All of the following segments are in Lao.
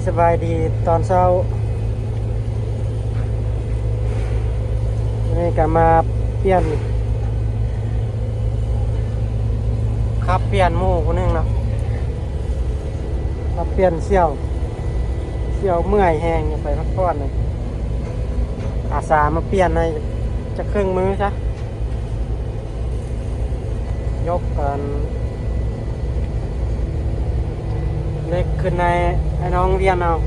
ສະບາຍດີຕອນເຊົ້າ. ມື້ນີ້ກະມາປ່ຽນ ຂັບປ່ຽນໝູ່ຜູ້ໜຶ່ງເນາະ, ຂັບປ່ຽນສ່ຽວ ສ່ຽວເມື່ອຍແຮງ ຢາກໄປພັກຜ່ອນ. ອາສາມາປ່ຽນໃຫ້ຈັກເຄິ່ງມື້ຊະ. ຍົກອັນເຫຼັກຂຶ້ນໃຫ້ອ້າຍນ້ອງວຽນເອົາ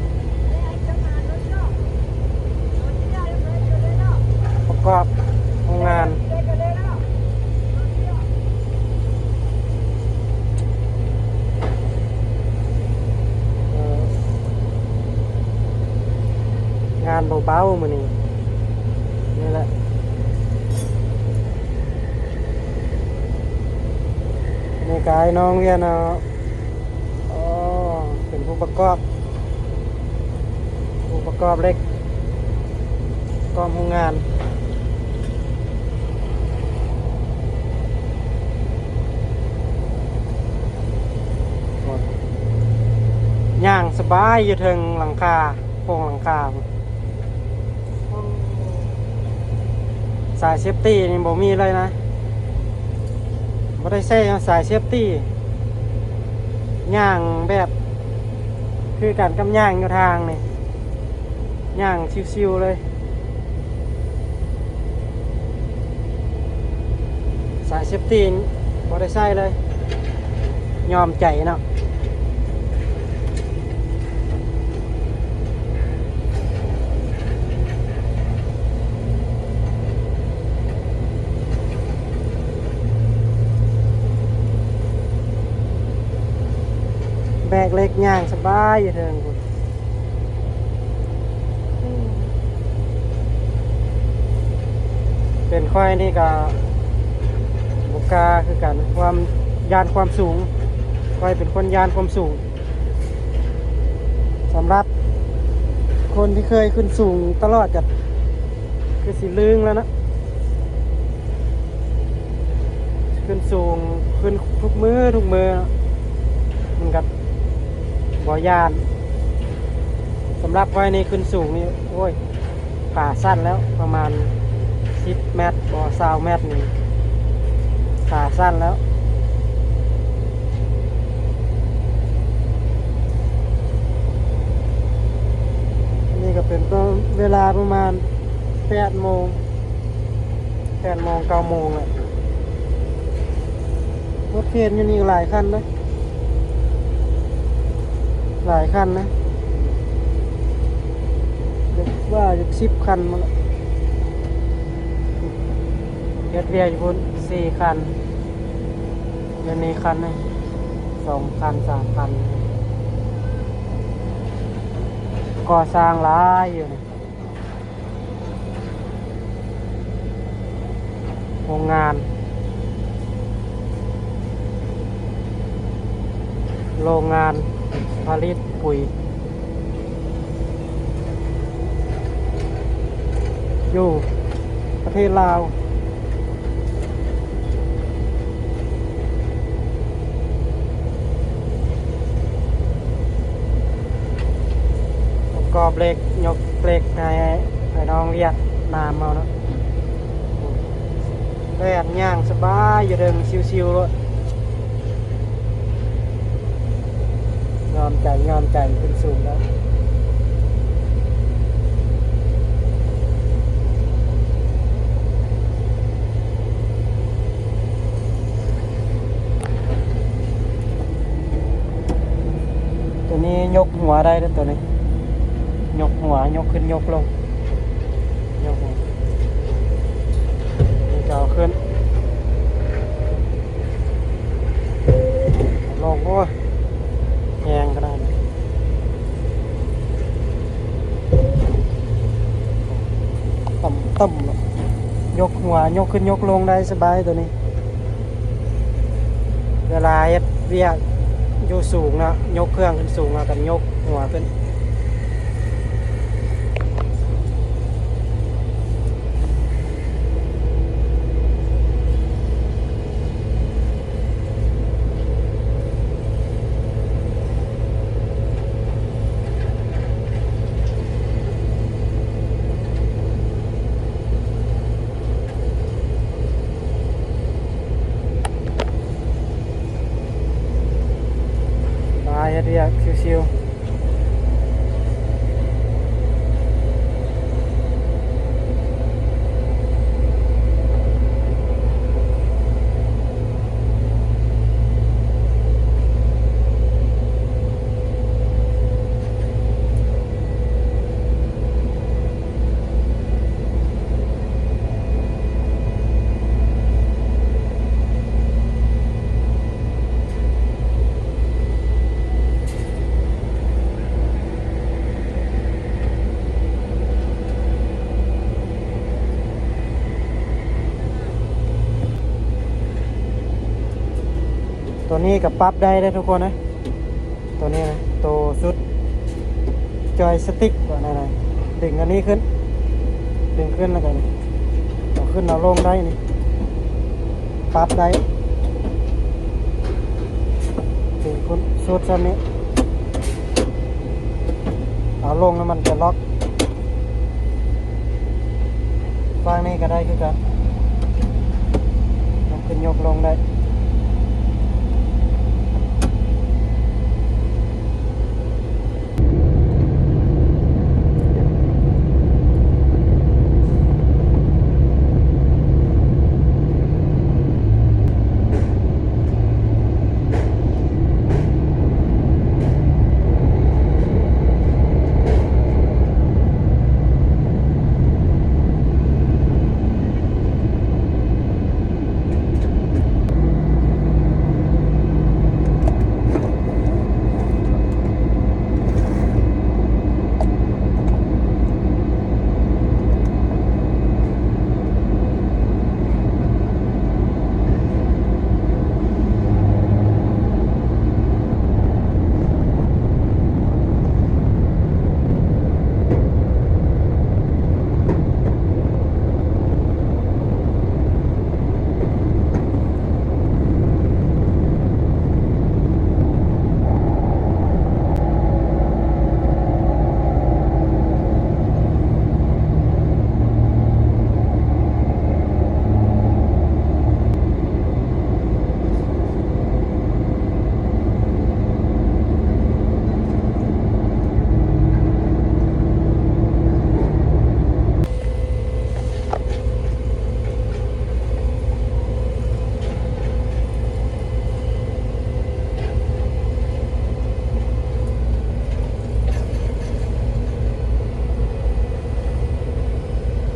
ປະກອບໂຮງງານ. ເອີ ງານເບົາໆມື້ນີ້ ນີ້ແຫຼະ. ນີ້ກະອ້າຍນ້ອງວຽນເອົາ ອໍ ເປັນຜູ້ປະກອບ ຜູ້ປະກອບເຫຼັກ ປະກອບໂຮງງານ. ຍ່າງສະບາຍຢູ່ເທິງຫຼັງຄາ ໂຄງຫຼັງຄາພຸ້ນ. ສາຍເຊຟຕີນີ້ບໍ່ມີເລີຍນະ, ບໍ່ໄດ້ໃສ່ສາຍເຊຟຕີ. ຍ່າງແບບຄືກັນກັບຍ່າງຢູ່ທາງນີ້, ຍ່າງຊິວໆເລີຍ. ສາຍເຊຟຕີບໍ່ໄດ້ໃສ່ເລີຍ, ຍອມໃຈເນາະ. ແບກເຫຼັກຍ່າງສະບາຍຢູ່ເທິງພຸ້ນ. ເປັນຂ້ອຍນີ້ກະບໍ່ກ້າຄືກັນ, ຄວາມຢ້ານຄວາມສູງ, ຂ້ອຍເປັນຄົນຢ້ານຄວາມສູງ. ສຳລັບຄົນທີ່ເຄີຍຂຶ້ນສູງຕະຫຼອດກະຄືຊິລຶ້ງແລ້ວນະ. ຂຶ້ນສູງ ຂຶ້ນທຸກມື້ ທຸກມື້ ມັນກະບໍ່ຢ້ານ. ສຳລັບຂ້ອຍນີ້ຂຶ້ນສູງນີ້ ໂອ້ຍ ຂາສັ່ນແລ້ວ ປະມານສິບແມັດບໍ່ ຊາວແມັດນີ້ ຂາສັ່ນແລ້ວ. ອັນນີ້ກະເປັນເວລາປະມານແປດໂມງ ແປດໂມງ ເກົ້າໂມງແຫຼະ. ລົດເຄນຢູ່ນີ້ກະຫຼາຍຄັນເດ້ ຫຼາຍຄັນນະ, ຢາກວ່າຢາກສິບຄັນພຸ້ນລະ. ເຮັດວຽກຢູ່ພຸ້ນສີ່ຄັນ, ຢູ່ນີ້ຄັນໜຶ່ງ ສອງຄັນ ສາມຄັນ. ກໍ່ສ້າງຫຼາຍຢູ່ນີ້. ໂຮງງານ ໂຮງງານຜະລິດປຸຍ ຢູ່ປະເທດລາວ. ປະກອບເຫຼັກ ຍົກເຫຼັກໃຫ້ອ້າຍນ້ອງຫວຽດນາມເຮົາເນາະ. ແລ່ນຍ່າງສະບາຍຢູ່ເທິງ ຊິວໆໂລດ. ຍອມໃຈ ຍອມໃຈ ຂຶ້ນສູງແລ້ວ. ໂຕນີ້ຍົກຫົວໄດ້ເດີ ໂຕນີ້ ຍົກຫົວ ຍົກຂຶ້ນ ຍົກລົງ ຍົກຫົວ. ນີ້ກະເອົາຂຶ້ນ ລົງ. ໂອ້ຍ ແຮງຂະໜາດນີ້. ຕ່ຳໆ ເນາະ, ຍົກຫົວ ຍົກຂຶ້ນຍົກລົງໄດ້ສະບາຍໂຕນີ້. ເວລາເຮັດວຽກຢູ່ສູງເນາະ, ຍົກເຄື່ອງຂຶ້ນສູງ ເຮົາກະຍົກຫົວຂຶ້ນ. ໂ ວຽກຊິວໆ. ໂຕນີ້ກໍປັບໄດ້ເດ້ທຸກຄົນເອີຍ. ໂຕນີ້ນະ ໂຕຊຸດຈອຍສະຕິກວ່າແນວໃດ ດຶງອັນນີ້ຂຶ້ນ ດຶງຂຶ້ນແລ້ວກໍນີ້ ເອົາຂຶ້ນເອົາລົງໄດ້ນີ້ ປັບໄດ້ ດຶງຂຶ້ນຊຸດຊ່ຳນີ້ ເອົາລົງແລ້ວມັນຈະລັອກ. ຟາງນີ້ກໍໄດ້ຄືກັນ ຍົກຂຶ້ນຍົກລົງໄດ້.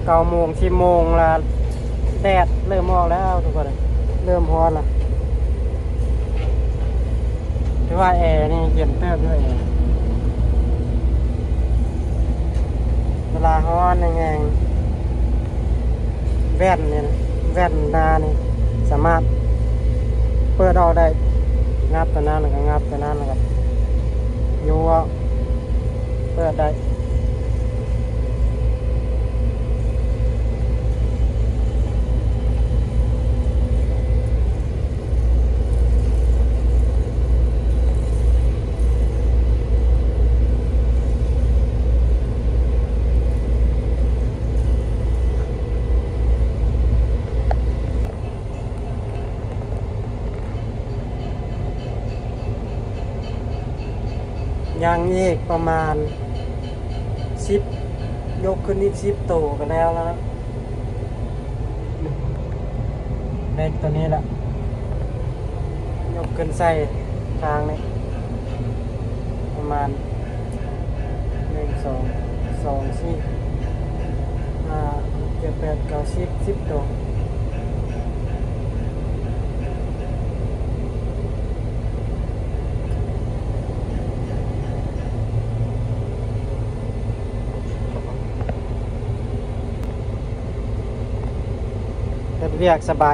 ເກົ້າໂມງ ສິບໂມງລະ ແດດເລີ່ມອອກແລ້ວທຸກຄົນ ເລີ່ມຮ້ອນລະ. ຖືວ່າແອນີ້ເຢັນເຕີບຢູ່ ແອ ເວລາຮ້ອນແຮງໆ ແວ່ນນີ້ນະ ແວ່ນຕານີ້ສາມາດເປີດອອກໄດ້ ງັບຕົວນັ້ນ ແລ້ວກໍງັບຕົວນັ້ນ ແລ້ວກໍຍູ້ອອກ ເປີດໄດ້. ຍັງອີກປະມານສິບ ຍົກຂຶ້ນອີກສິບໂຕກໍແລ້ວລະ. ເຫຼັກຕົວນີ້ລະ ຍົກຂຶ້ນໃສ່ທາງນີ້ ປະມານ ໜຶ່ງ ສອງ ສາມ ສີ່ ຫ້າ ຫົກ ເຈັດ ແປດ ເກົ້າ ສິບ ສິບໂຕ. ເຮັດວຽກສະບາ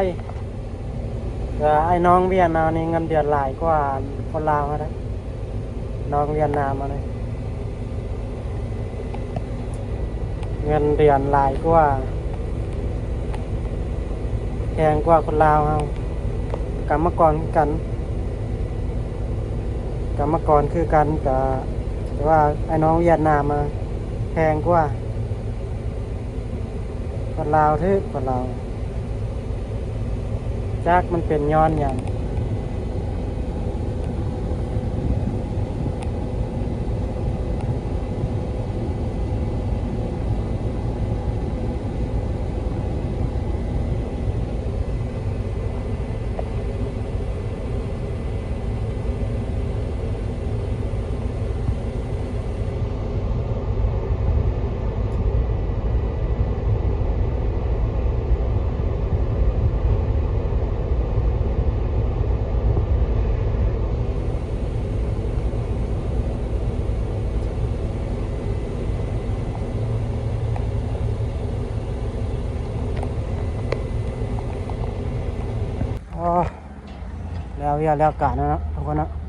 ຍໆ ແຕ່ໄອ້ນ້ອງວຽດນາມນີ້ເງິນເດືອນຫຼາຍກວ່າຄົນລາວເຮົາເດ້. ນ້ອງວຽດນາມເຮົານີ້ ເງິນເດືອນຫຼາຍກວ່າ ແພງກວ່າຄົນລາວເຮົາ. ກຳມະກອນຄືກັນ ກຳມະກອນຄືກັນ ກະ ແຕ່ວ່າໄອ້ນ້ອງວຽດນາມມາແພງກວ່າ. ຄົນລາວຖືກ ຄົນລາວ ຈັກມັນເປັນຍ້ອນຫຍັງ. ອໍ ແລ້ວວຽກແລ້ວການແລ້ວເນາະ ທຸກຄົນເນາະ.